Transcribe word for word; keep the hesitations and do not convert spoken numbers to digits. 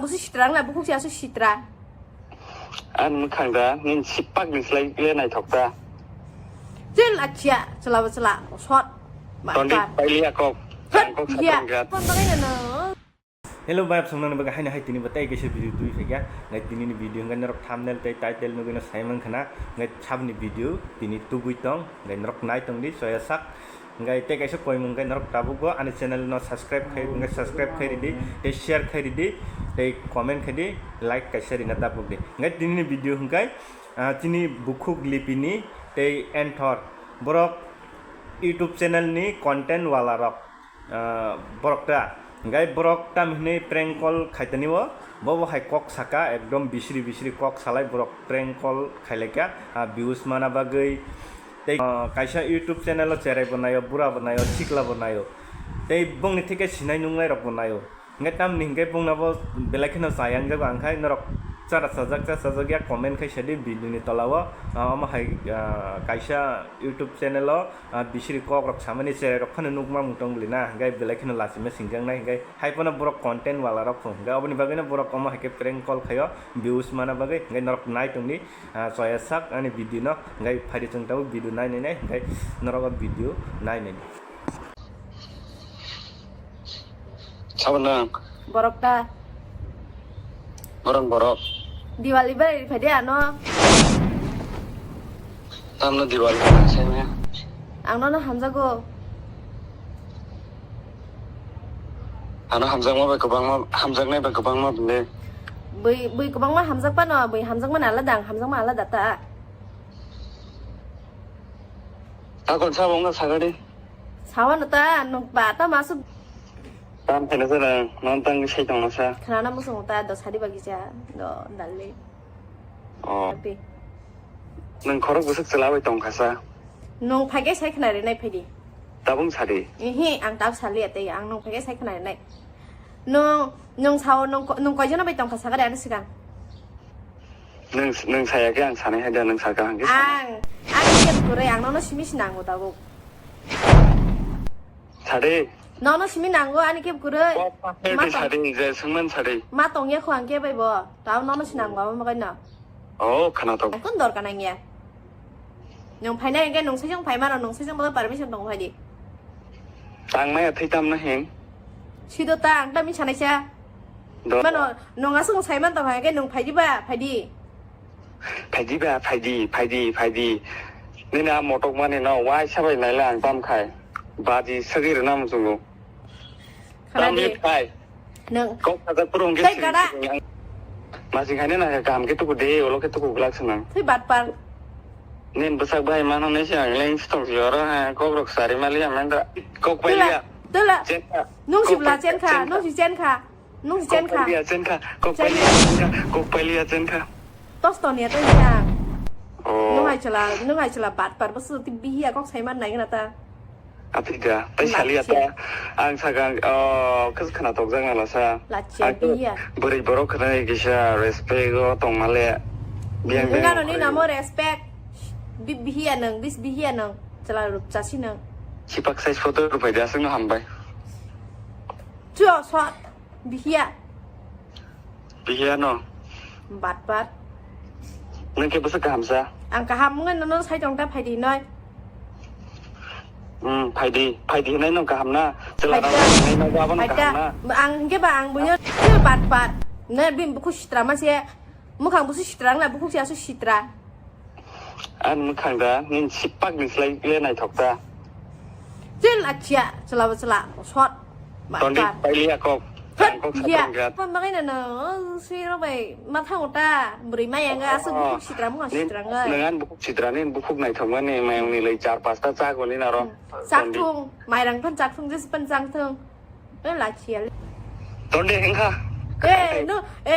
Sitra wngla bukhuk si aswk sitra. Ani mwkhang da, nini sipak ni slai le naithok ta. Chwla chia, chwla ba chwla, sot. Toni pailiya kok. Thot, ang kok ya. Sakang gat. Phone bagwi no. Hello, bayap song nang baga haino hai tini batai kaisa video twi phaikya. Ngai tini ni video ngai norok thumbnail tei title nugwi no sai man khana. Ngai sabni video tini tubui tong, ngai norok nai tong di soya sak. Hingke tei kaisa koimung hingke norok tabukbo ani channel no subscribe khai, hingke subscribe khai ridi, tei share khai ridi, tei comment khai di, like kaisa rina tabuk di. Hingke tini ni video hingke, ah, chini bukhuk lipini tei enthor borok YouTube channel ni content wala rok, ah, borok ta. Hingke borok tam hinui prank call khaitani o, bo bo hai kok saka ekdom bisri bisri kok salai borok prank call khailaika, ah, views mana bagwi. Tei, ah, kaisa YouTube channel o cherai bo naio, bura bo naio, sikla bo naio. Tei bongni theke sinai nungnai rok bo naio. Hingke tamni hingke bongna bo belai kheno chayang jago, ang khai norok chara chajak cha chajak ya comment khai sadi video ni tola o. Ah, omo hai, ah, kaisa YouTube channel o, ah, bisiri kok rok samani cherai rok phano nukma mung tong bwlwi na, hingke belai kheno lachima singjak nai, hingke hai phano borok content wala rok phung. Hingke oboni bagwi no borok omo hai khe prank call khaio, views mana bagwi, hingke norok nai tong di. Ah, choya sak ani video no, hingke phaidi chwng tabuk video nai nai nai, hingke norok o video nai nai. Sabo nang. Borok ta. Borok borok. Diwali bai phaidi ano. Tamno Diwali sene. Ang nono hamjago. Ano hamjakma bai kwbangma, hamjaknai bai kwbangma bini. Bui, bui kwbangma hamjak pano, bui hamjakmani alada, ang hamjakma alada ta. Takon sabo wngkha sagadi. Sawa no ta, nwng ba ta masu. Tam pheno sara, non tang sai tong sa. Khana musu ta, do sadi bagi cha, do dalle. Oh. Tapi. Nwng khorok bwswk chwla bai tong kha sa. Nwng phaikhe sai khna rinai phaidi. Tabung sadi. Ihi, ang tab sali ate, ang nwng phaikhe sai khna rinai. Nwng, nwng sao, nwng ko-, nwng koijono bai tong kha sagari ani sigang. Nwng, nwng saya khe ang sanai hai da, nwng saka hangkhe sanai. Ang, ang khe kwrwi, ang nono simi sinango tabuk. Sadi. Nono simi nango ani khe kwrwi. Kok pakhir Ma di tong-, sadi, je swngman sadi. Ma tongya kho ang khe bai bo. Tao nono sinango abo makai no. Oh, khana tong. Ang kun dor kanang ya. Nwng phainai hwnkhe nwng swijang phai mano, nwng swijang bwlai permission tong phaidi. Tang maya thwi tamna hin. Sido ta ang tami sanaisa. Do. Mano, nwng aswk sai man tong hwnkhe nwng phaidi ba, phaidi. Phaidi ba, phaidi, phaidi, phaidi. Nini a motok mani no, wai sabai naila ang tam khai. Baji sagwi rwna muchungo. Khana di. Tamni phai. Nwng. Kok sajak phuru hwnkhe tei sing gana. Sing ang. Masing haino nang kaham khe tuku de, ulo khe tuku glak se nang. Tei batpar. Nin bwsak bai mano ne se ang leng stong si oro ha, kok rok sari mali ya menda. Kok pai liya. Tela. Chenkha. Nwng si bla chenkha, nwng si chenkha. Nwng si chenkha. Kok pai liya chenkha, kok pai liya chenkha, kok pai liya chenkha. Tos ton ya tei ya. Oh. Nwng hai chwla, nwng hai chwla batpar bwswk tei bihiya kok sai man nai gana ta. Apida, tei saliya ta, ang sakang, oh, khe khana tokjak nala sa. Lachia biya. Bwrwi borok khana kisa respect o tongmale. Biyang biyang. Ngano ni namo respect. Bi-, bihiya nang, bis bihiya nang. Chwla rup chasi nang. Sipak size photo rupai dia sung hambai. Chuo sot. Bihiya. Bihiya no. Bat bat. Nang khe bwswk kaham sa? Ang kaham wngwi nono sai tong ta phaidi hinoi. Hmm, phaidi, phaidi hinai no kaham na. Chwla rok hinai no abo no kaham na. Ang hingke ba ang buino bat bat. Ne bini bukhuk sitra ma se. Mukhang busu sitra wngla bukhuk se asu sitra. Ani mwkhang da, nini sipak ni slai le naithok ta. Chwla chia, chwla ba chwla, sot. Tondi pailiya kok. Thot, ang kok ya. Sakang gat. Phone bagai na no, sui ro bai, matha uta, bwrwi maya nga, aswk bukhuk sitra, mukha sitra nga. Nang ani bukhuk sitra, nini bukhuk naithok mani, mayung ni lai char pasta cha goni na ro. Chak thung, mairang phan chak thung, jesi phan chak thung. Eh, la chia le. Tondi hengkha. Eh, no, eh,